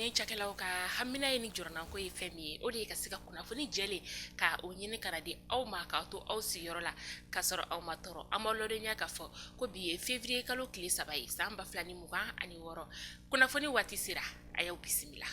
Kunnafoni cakɛlaw ka hamina ye ni jɔrɔnako ye fɛn min ye, o de ye ka se ka kunnafoni jɛlen ka o ɲini ka na di aw ma k'aw to aw sigiyɔrɔ la k'a sɔrɔ aw ma tɔɔrɔ. An b'aw ladɔnniya k'a fɔ ko bi ye février kalo tile 3 ye san 2026. Kunnafoni waati sera, a y'aw bisimila.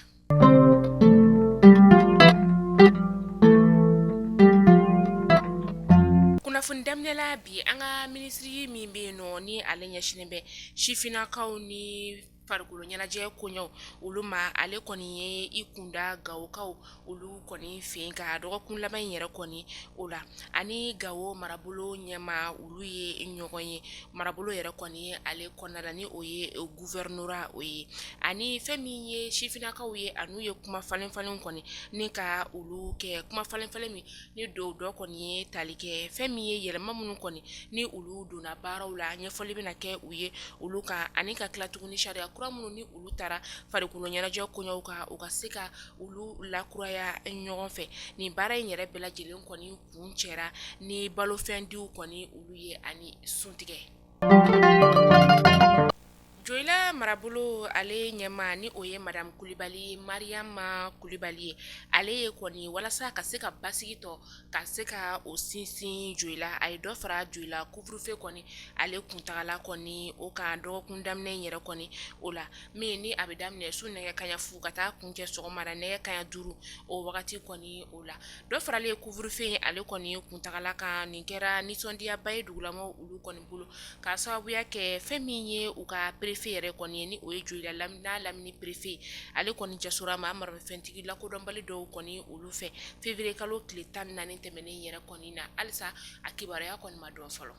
Kunnafoni daminɛ la bi, an ka minisiri min bɛ yen nɔ ni ale ɲɛsinnen bɛ sifinnakaw ni farikolo ɲɛnajɛ koɲɛw olu ma, ale kɔni ye i kunda Gawokaw olu kɔni fɛ yen ka dɔgɔkun laban in yɛrɛ kɔni o la, ani Gawo marabolo ɲɛmaa olu ye ɲɔgɔn ye marabolo yɛrɛ kɔni ale kɔnɔna la, ni o ye gouvernorat o ye, ani fɛn min ye sifinnakaw ye, an'u ye kuma falen falen kɔni ni ka olu kɛ, kuma falen falen min ni dɔw dɔ kɔni ye tali kɛ fɛn min ye yɛlɛma minnu kɔni ni olu donna baaraw la, ɲɛfɔli bɛna kɛ u ye olu kan, ani ka tila tuguni sariya kura minnu ni olu taara farikolo ɲɛnajɛ koɲɛw kan, u ka se ka olu lakuraya ɲɔgɔn fɛ. Nin baara in yɛrɛ bɛɛ lajɛlen kɔni kuncɛra ni balofɛndiw kɔni olu ye ani suntigɛ. Joyila marabolo ale ɲɛmaa ni o ye madame Kulibali Mariama Kulibali ye, ale ye kɔni walasa ka se ka basigi tɔ ka se ka o sinsin Joyila, a ye dɔ fara Joyila couvre-feu kɔni ale kuntagala kɔni o kan dɔgɔkun daminɛ in yɛrɛ kɔni o la, min ni a bɛ daminɛ su nɛgɛ kanɲɛ fu ka taa kuncɛ sɔgɔmada nɛgɛ kanɲɛ 5 o wagati kɔni o la. Dɔ faralen couvre-feu in ale kɔni kuntagala kan, nin kɛra nisɔndiyaba ye dugulamɔgɔw olu kɔni bolo, k'a sababuya kɛ fɛn min ye u ka préfet yɛrɛ kɔni ye, ni o ye Joyila n'a lamini préfet, ale kɔni jasora maa maramafɛntigi lakodɔnbali dɔw kɔni olu fɛ février kalo tile 14 tɛmɛnen yɛrɛ kɔni na. Halisa a kibaruya kɔni ma dɔn fɔlɔ.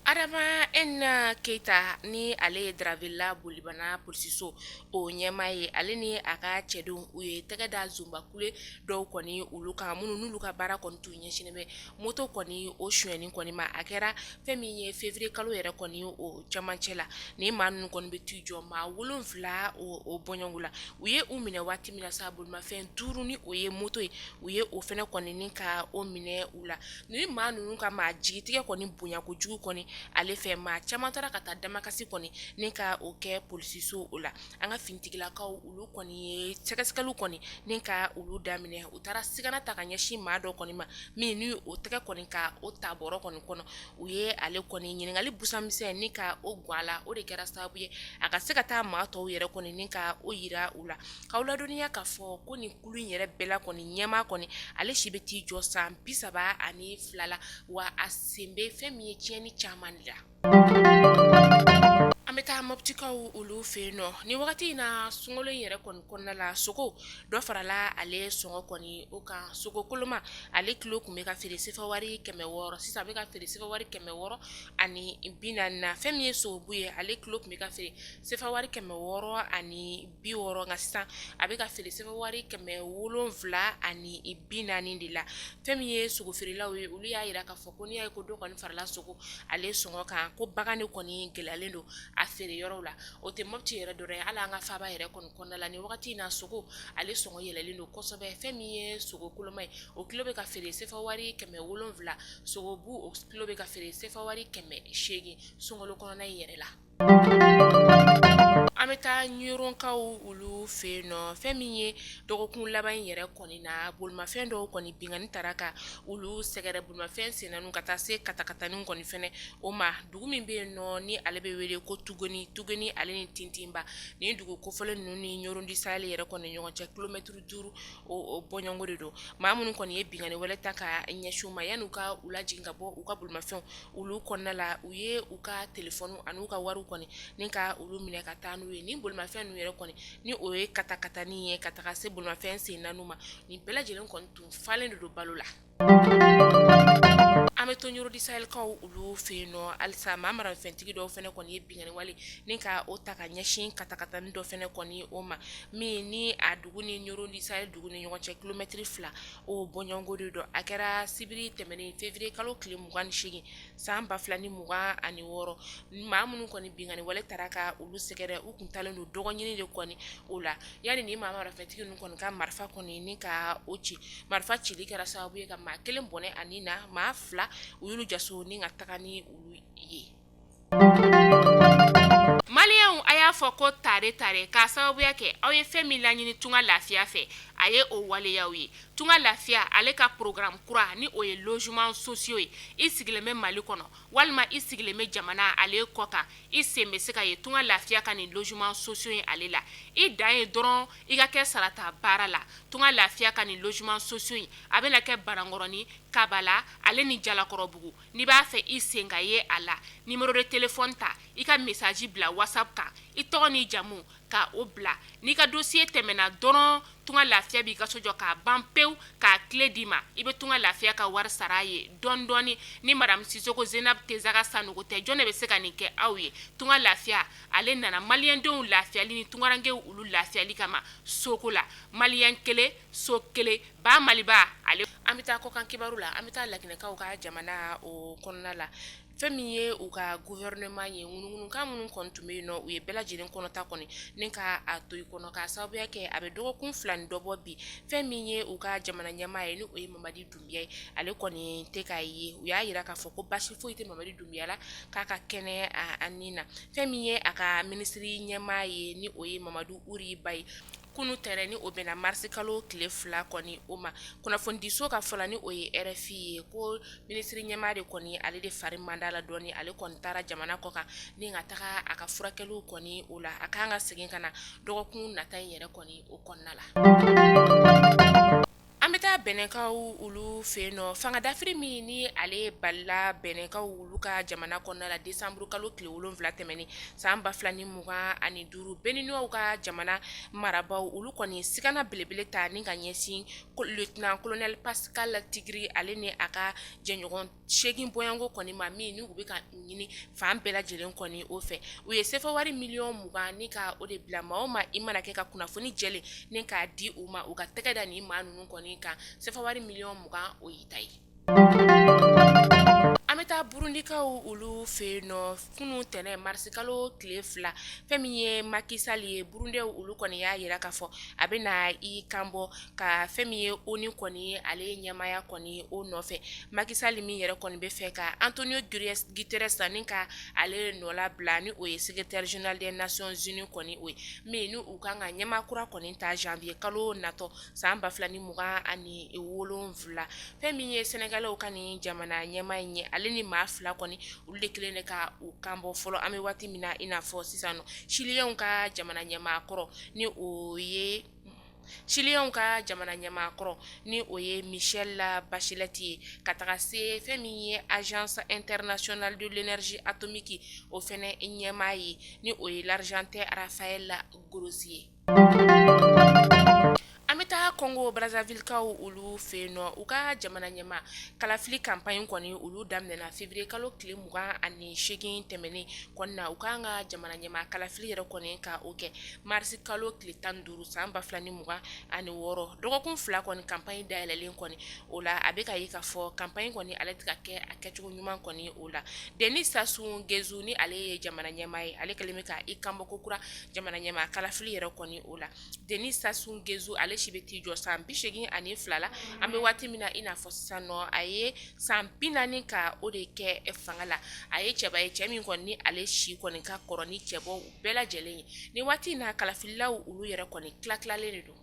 Adama N Keyita ni ale ye Daravela Bolibana polisiso o ɲɛmaa ye, ale ni a ka cɛdenw u ye tɛgɛ da zonbakule dɔw kɔni olu kan, minnu n'olu ka baara kɔni tun ɲɛsinnen bɛ moto kɔni o sonyɛni kɔni ma. A kɛra fɛn min ye février kalo yɛrɛ kɔni o camancɛ la. Nin maa ninnu kɔni bɛ t'i jɔ maa 7 o bɔɲɔgɔn la. U ye u minɛ waati min na sa, bolimafɛn 5 ni o ye moto ye, u ye o fana kɔni ni ka o minɛ u la. Nin maa ninnu ka maa jigitigɛ kɔni bonya kojugu kɔni ale fɛ, maa caman taara ka taa damakasi kɔni ni ka o kɛ polisiso o la. An ka finitigilakaw olu kɔni ye sɛgɛsɛgɛliw kɔni ni ka olu daminɛ. U taara sigana ta ka ɲɛsin maa dɔ kɔni ma, min ni o tɛgɛ kɔni ka o ta bɔrɔ kɔni kɔnɔ. U ye ale kɔni ɲininkali busamisɛn ni ka o gan a la, o de kɛra sababu ye a ka se ka taa maa tɔw yɛrɛ kɔni ni ka o yira u la. K'aw ladɔnniya k'a fɔ ko nin kulu in yɛrɛ bɛɛ la kɔni ɲɛmaa kɔni, ale si bɛ t'i jɔ san 32 la, wa a sen bɛ fɛn min ye tiɲɛni caman de la. An bɛ taa Moptikaw olu fɛ yen nɔ ni wagati in na. Sunkalo in yɛrɛ kɔni kɔnɔna la, sogo dɔ farala ale sɔngɔ kɔni o kan. Sogo koloma ale kilo tun bɛ ka feere sefa wari 600, sisan a bɛ ka feere sefa wari 640 na. Fɛn min ye sogobu ye, ale kilo tun bɛ ka feere sefa wari 660, nka sisan a bɛ ka feere sefa wari 740 de la. Fɛn min ye sogo feerelaw ye, olu y'a jira k'a fɔ ko n'i y'a ye ko dɔ kɔni farala sogo ale sɔngɔ kan, ko bagan de kɔni gɛlɛyalen don a feere yɔrɔw la. O tɛ Mopti yɛrɛ dɔrɔn ye, hali an ka faaba yɛrɛ kɔni kɔnɔna la, nin wagati in na sogo ale sɔngɔ yɛlɛlen don kosɛbɛ. Fɛn min ye sogo koloma ye, o kilo bɛ ka feere sefa wari 700, sogobu o kilo bɛ ka feere sefa wari 800 sunkalo kɔnɔna in yɛrɛ la. An bɛ taa Ɲɔrɔnkaw olu fɛ yen nɔ. Fɛn min ye dɔgɔkun laban in yɛrɛ kɔni na, bolimafɛn dɔw kɔni binkanni taara ka olu sɛgɛrɛ, bolimafɛn sen naani ka taa se katakatanin kɔni fɛnɛ o ma. Dugu min bɛ yen nɔ ni ale bɛ wele ko Tuguni, Tuguni ale ni Tintinba, nin dugu kofɔlen ninnu ni Ɲɔrɔn du Sahel yɛrɛ kɔni ɲɔgɔn cɛ kilomɛtiri 5 o bɔɲɔgɔnko de don. Maa minnu kɔni ye binkanni wɛrɛ ta ka ɲɛsin u ma, yanni u ka u lajigin ka bɔ u ka bolimafɛnw olu kɔnɔna la, u ye u ka telefɔni ani u ka wariw kɔni ni ka olu minɛ ka taa n'u ye. Nin bolimafɛn ninnu yɛrɛ kɔni ni o ye katakatanin ye ka taga se bolimafɛn sen naani ma, nin bɛɛ lajɛlen kɔni tun falen de don balo la. An bɛ to Ɲɔrɔ du Sahelkaw olu fɛ yen nɔ halisa. Maa maramafɛntigi dɔw fana kɔni ye binkanni wale ni ka o ta ka ɲɛsin katakatanin dɔ fana kɔni o ma, min ni a dugu ni Ɲɔrɔ du Sahel dugu ni ɲɔgɔn cɛ kilomɛtiri 2 o bɔɲɔgɔnko de don. A kɛra sibiri tɛmɛnen février kalo tile 28 san 2026. Maa minnu kɔni binkanni wale taara ka olu sɛgɛrɛ, u tun taalen don dɔgɔ ɲini de kɔni o la, yanni ni maa maramafɛntigi ninnu kɔni ka marifa kɔni ni ka o ci. Marifa cili kɛra sababu ye ka maa kelen bɔnɛ a ni na, maa 2 u y'olu jaso ni ka taga ni olu ye. Maliyɛnw, Maliyɛnw, a y'a fɔ ko tare tare, k'a sababuya kɛ aw ye fɛn min laɲini Tunga Lafiya fɛ, a ye o waleyaw ye. Tunga Lafiya ale ka programme kura, ni o ye logement sociaux ye, i sigilen bɛ Mali kɔnɔ walima i sigilen bɛ jamana ale kɔ kan, i sen bɛ se ka ye Tunga Lafiya ka nin logement sociaux ye ale la. I dan ye dɔrɔn i ka kɛ sarata baara la. Tunga Lafiya ka nin logement sociaux in, a bɛna kɛ Banankɔrɔni, Kabala ale ni Jalakɔrɔbugu. N'i b'a fɛ i sen ka ye a la, numéro de téléphone ta, i ka message bila WhatsApp kan, i tɔgɔ ni jamu ka o bila. N'i ka dossier tɛmɛna dɔrɔn, Tunga Lafiya b'i ka so jɔ k'a ban pewu, k'a clé d'i ma. I bɛ Tunga Lafiya ka wari sara a ye dɔɔni dɔɔni. Ni madame Sisoko Zenab Tezaga Sanogo tɛ, jɔn de bɛ se ka nin kɛ aw ye? Tunga Lafiya ale nana maliyɛndenw lafiyali ni tungarankew olu lafiyali kama soko la. Maliyɛn kelen, so kelen, ba Maliba ale. An bɛ taa kɔkan kibaru la. An bɛ taa Laginɛkaw ka jamana o kɔnɔna la. Fɛn min ye u ka gouvernement ye, ŋunuŋunukan minnu kɔni tun bɛ yen nɔ, u ye bɛɛ lajɛlen kɔnɔta kɔni ni ka a to i kɔnɔ, k'a sababuya kɛ a bɛ dɔgɔkun 2 ni dɔ bɔ bi. Fɛn min ye u ka jamana ɲɛmaa ye, ni o ye Mamadi Dunbiya ye, ale kɔni tɛ ka ye. U y'a jira k'a fɔ ko basi foyi tɛ Mamadi Dunbiya la, k'a ka kɛnɛ a ni na. Fɛn min ye a ka minisiri ɲɛmaa ye, ni o ye Mamadu Uri Ba ye, kunu tɛnɛn, ni o bɛnna marisi kalo tile 2 kɔni o ma, kunnafonidiso ka fɔ la, ni o ye RFI ye, ko minisiri ɲɛmaa de kɔni, ale de fari man d'a la dɔɔni. Ale kɔni taara jamana kɔ kan ni ka taga a ka furakɛliw kɔni o la. A kan ka segin ka na dɔgɔkun nata in yɛrɛ kɔni o kɔnɔna la. An bɛ taa Bɛnɛnkaw olu fɛ yen nɔ. Fanga dafiri min ni ale balila Bɛnɛnkaw olu ka jamana kɔnɔna la décembre kalo tile 7 tɛmɛnen san 2025, Beninɔw ka jamana marabaaw olu kɔni sigana belebele ta ni ka ɲɛsin lieutenant colonel Pascal Tigri ale ni a ka jɛɲɔgɔn 8 bɔɲɔgɔnko kɔni ma, min ni u bɛ ka ɲini fan bɛɛ lajɛlen kɔni o fɛ. U ye sefa wari miliyɔn 20 ni ka o de bila maa o maa i mana kɛ ka kunnafoni jɛlen ni k'a di u ma, u ka tɛgɛ da nin maa ninnu kɔni kan, sefa wari miliyɔn 20, o y'i ta ye. An bɛ taa Burundikaw olu fɛ yen nɔ. Kunun tɛnɛn marisi kalo tile 2, fɛn min ye Macky Sall ye, Burundɛw olu kɔni y'a jira k'a fɔ a bɛ na i kanbɔ ka fɛn min ye ONU kɔni ale ɲɛmaaya kɔni o nɔfɛ. Macky Sall min yɛrɛ kɔni bɛ fɛ ka Antonio Guterres ni ka ale nɔlabila, ni o ye secrétaire général des Nations Unies kɔni o ye, min ni u kan ka ɲɛmaa kura kɔni ta janvier kalo natɔ san 2027. Fɛn min ye Sɛnɛgalɛw ka nin jamana ɲɛmaa in ye, ale ni maa 2 kɔni olu de kelen de ka u kanbɔ fɔlɔ. An bɛ waati min na i n'a fɔ sisan nɔ, Chilienw ka jamana ɲɛmaa kɔrɔ, ni o ye Chilienw ka jamana ɲɛmaa kɔrɔ, ni o ye Michelle Bachelet ye, ka taga se fɛn min ye Agence internationale de l'énergie atomique o fɛnɛ ɲɛmaa ye, ni o ye l'Argentin Rafael Grossi ye. An bɛ taa Congo Brazzavillekaw olu fɛ yen nɔ. U ka jamana ɲɛmaa kalafili campagne kɔni olu daminɛna février kalo tile 28 tɛmɛnen kɔni na. U kan ka jamana ɲɛmaa kalafili yɛrɛ kɔni ka o kɛ mars kalo tile 15 san 2026. Dɔgɔkun 2 kɔni campagne dayɛlɛlen kɔni o la, a bɛ ka ye k'a fɔ campagne kɔni ale tɛ ka kɛ a kɛcogo ɲuman kɔni o la. Denis Sassou Nguesso, ni ale ye jamana ɲɛmaa ye, ale kɛlen bɛ ka i kanbɔ ko kura jamana ɲɛmaa kalafili yɛrɛ kɔni o la. Denis Sassou Nguesso ale si bɛ t'i jɔ san 82 la an bɛ waati min na i n'a fɔ sisan nɔ. A ye san 40 ka o de kɛ fanga la. A ye cɛba ye, cɛ min kɔni ni ale si kɔni ka kɔrɔ ni cɛbaw bɛɛ lajɛlen ye. Ni waati in na, kalafililaw olu yɛrɛ kɔni tila-tilalen de don.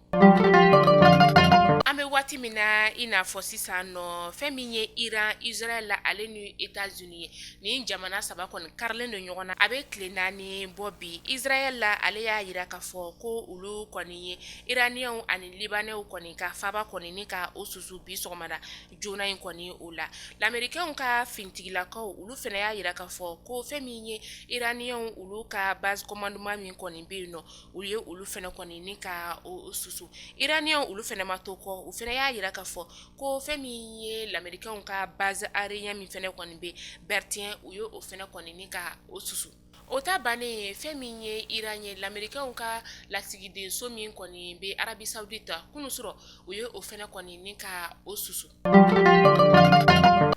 An bɛ waati min na i n'a fɔ sisan nɔ, fɛn min ye Iran, Israël ale ni États-Unis ye, nin jamana 3 kɔni karilen don ɲɔgɔn na. A bɛ tile 4 bɔ bi, Israël la ale y'a jira k'a fɔ ko olu kɔni ye Iranienw ani Libanɛw kɔni ka faaba kɔni ni ka o susu bi sɔgɔmada joona in kɔni o la. Lamerikɛnw ka finitigilakaw olu fana y'a jira k'a fɔ ko fɛn min ye Iranienw olu ka base commandement min kɔni bɛ yen nɔ, u ye olu fana kɔni ni ka o susu. Iranienw olu fana ma to kɔ, u fana y'a jira k'a fɔ ko fɛn min ye lamerikɛnw ka base aérien min fana kɔni bɛ Bertier, u ye o fana kɔni ni ka o susu. O ta bannen ye, fɛn min ye Iran ye, lamerikɛnw ka lasigidenso min kɔni bɛ Arabie Saoudite, kunun surɔ u ye o fana kɔni ni ka o susu.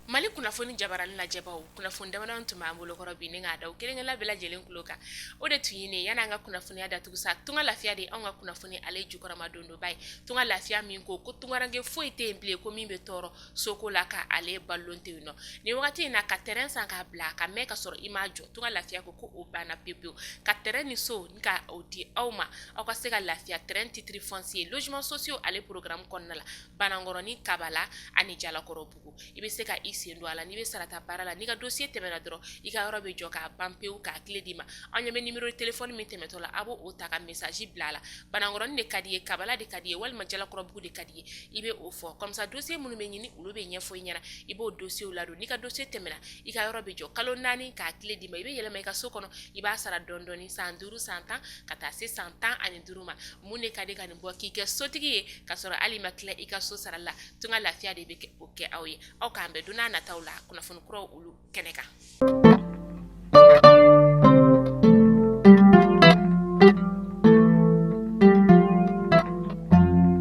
Mali kunnafoni. Kunnafoni jabarani lajɛbaw, kunnafoni damadɔ tun b'an bolokɔrɔ bi ni k'a da kelenkelen bɛɛ lajɛlen tulo kan, o de tun ye nin. Yanni an ka kunnafoniya datugu sa, Tunga Lafiya de anw ka kunnafoni ale jukɔrɔma dondoba ye. Tunga Lafiya min ko ko tungaranke foyi tɛ yen bilen ko min bɛ tɔɔrɔ soko la ka ale balo tɛ yen nɔ nin wagati in na, ka terrain san k'a bila ka mɛn ka sɔrɔ i m'a jɔ. Tunga Lafiya ko ko o banna pewu pewu, ka terrain ni so ka o di aw ma, aw ka se ka lafiya. Terrain titre foncier, logement sociaux ale programme kɔnɔna la, Banankɔrɔni, Kabala ani Jalakɔrɔbugu, i bɛ se ka i sen don a la. N'i bɛ sarata baara la, n'i ka dossier tɛmɛna dɔrɔn, i ka yɔrɔ bɛ jɔ k'a ban pewu, k'a clé d'i ma. Aw ɲɛ bɛ numéro téléphone min tɛmɛtɔ la, a b'o ta ka message bila a la. Banankɔrɔni de ka di i ye, Kabala de ka di i ye, walima Jalakɔrɔbugu de ka di i ye, i bɛ o fɔ. Comme ça dossier minnu bɛ ɲini, olu bɛ ɲɛfɔ i ɲɛna, i b'o dossier ladon. N'i ka dossier tɛmɛna, i ka yɔrɔ bɛ jɔ kalo 4 k'a clé d'i ma, i bɛ yɛlɛma i ka so kɔnɔ, i b'a sara dɔɔni dɔɔni, san 5, san 10, ka taa se san 15 ma. Mun de ka di ka nin bɔ k'i kɛ sotigi ye ka sɔrɔ hali ma tila i ka so sara la? Tunga Lafiya de bɛ o kɛ aw ye. Aw k'an bɛn don n'a nataw la kunnafoni kuraw olu kɛnɛ kan.